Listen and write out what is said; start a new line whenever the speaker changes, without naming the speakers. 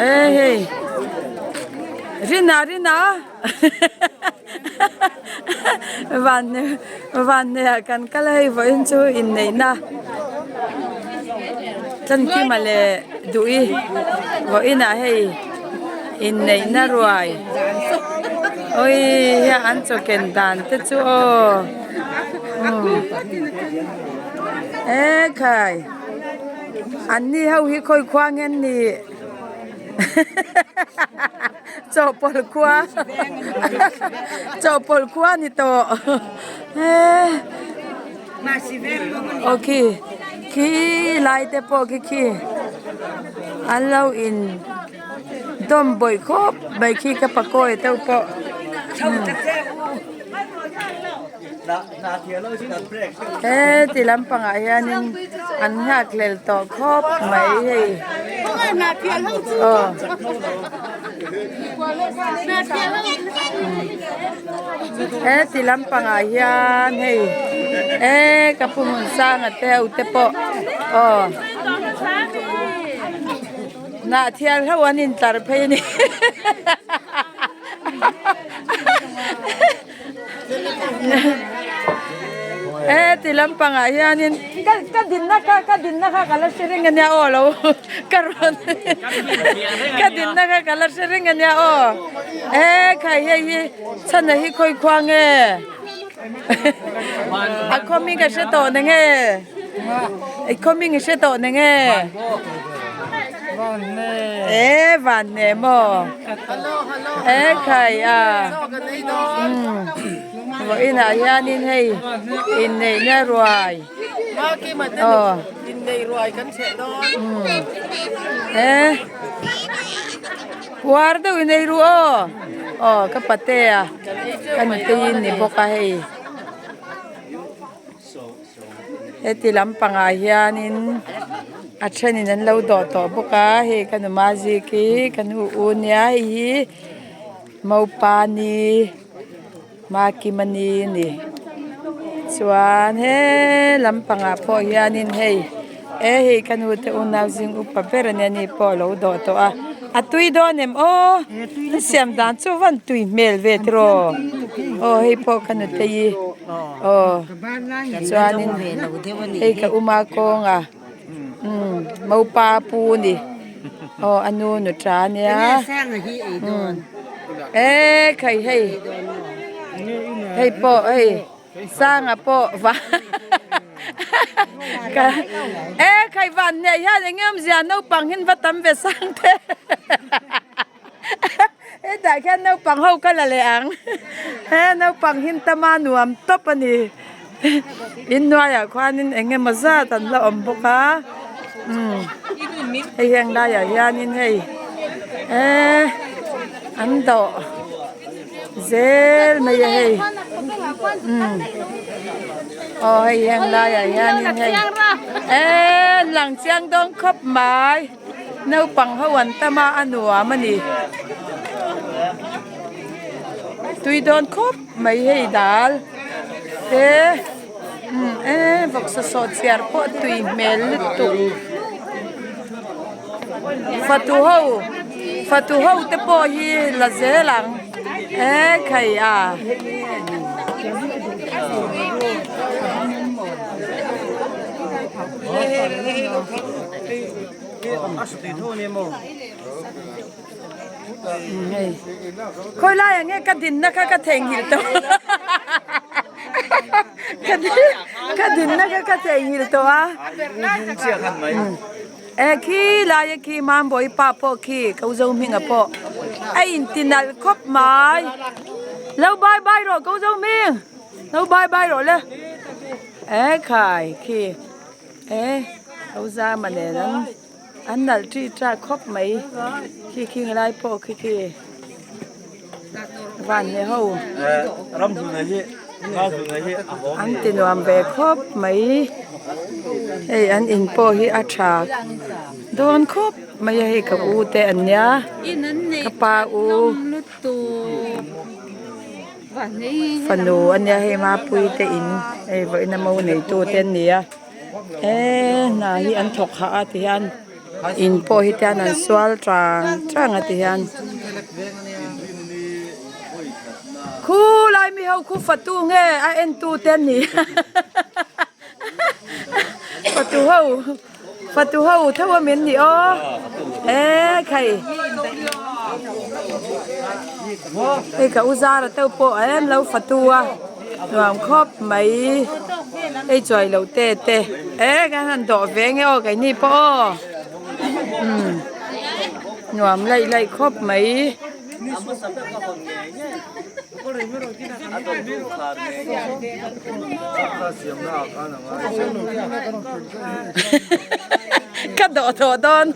E hei Rina Rina van vanneih ah kan kal a hei vawiin chu inneihna Tlankima leh Duhi vawiin ah hei inneihna ruai awii hei an chaw ken dan te chu aw ekhai an ni ho hi khawi khua nge an nih chawhpawlh khua chawhpawlh khua a ni tawh aw khi khi lai te pawh khi khi an lo in dawm bawih khawp mai khi ka pakawi deuh pawh. He ti lampangah hianin an nghak hlel tawh khawp mai hei aw. He ti lampangah hian hei e ka pu hmun sanga te ho te pawh aw hnah thial ho an intlar phei a ni. E ti lampangah hianin ka ka dinna kha ka dinna kha ka la hre reng ania aw lo ka rawn ka dinna kha ka la hre reng ania aw e khai hei hi chhana hi khawi khua nge a khaw hming ka hre tawh na nge i khaw hming i hre tawh na nge. E van hne maw e khai a umm vawiinah hianin hei inneihna ruai aw umm e puar deuh in ei ru aw aw ka patea ka nutei in ni bawk a hei. Heti lampangah hianin a thenin an lo dawh tawh bawk a hei ka nu mazik hi ka nu u nia hei hi Mopani Makimani a ni chuan he lampangah pawh hianin hei e hei ka nu te unau zing upa ber a nia ani pawh a lo dawh tawh a a tui dawn em aw an siam dan chu a van tui hmel ve tiraw aw hei pawh ka nutei aw chuanin hei ka uma kawnga umm mopa pu a ni aw a nu nu ta ania umm e khai hei hei pawh hei sanga pawh va e khai van hne hian eng nge awmzia naupang hi an va tam ve sang te. Hetah khian naupang ho ka la leh ang he naupang hi an tam a nuam tawp a ni inhnuaiah khuanin eng emaw zat an la awm bawk a umm hei heng laiah hianin hei eee an dawh zel mai a hei umm aw hei heng laiah hianin hei eee lang chiang dawn khawp mai. Naupang ho an tam a a nuam a ni. Tui dawn khawp mai hei dal te umm e vawksa sawh chhiar pawh tui hmel lutuk. Fatu ho fatu ho te pawh hi la zel ang e khai a. Khawi laiah nge ka dinna kha ka theihnghilh tawh ka dinna kha ka theihnghilh tawh a e khi laia khi mambawi pa pawh khi ka u Zohminga pawh a inti nalh khawp mai lo bye bye rawh ka u Zohming lo bye bye rawh le e khai khi. E ho zama nen an an nalh ṭi ṭak khawp mai khi khi nge lai pawh khi khi van hne ho an ti nuam ve khawp mai hei an in pawh hi a ṭha dawn khawp mai a hei ka u te an nia ka pa u. Fanu a nia hei mapui te in hei vawiin a mo neitu te an ni a eee hna hi an thawk hah a ti hian. In pawh hi tian an sual tang tang a tihian khulai mi ho khu fatu nge a en tu te an ni fatu ho fatu ho tho a min ni aw e khai hei ka u zara te pawh an lo fatu a nuam khawp mai hei chuai lo te te e kan han dawh ve nge aw keini pawh aw umm nuam laih laih khawp mai. Ka dawh tawh dawn.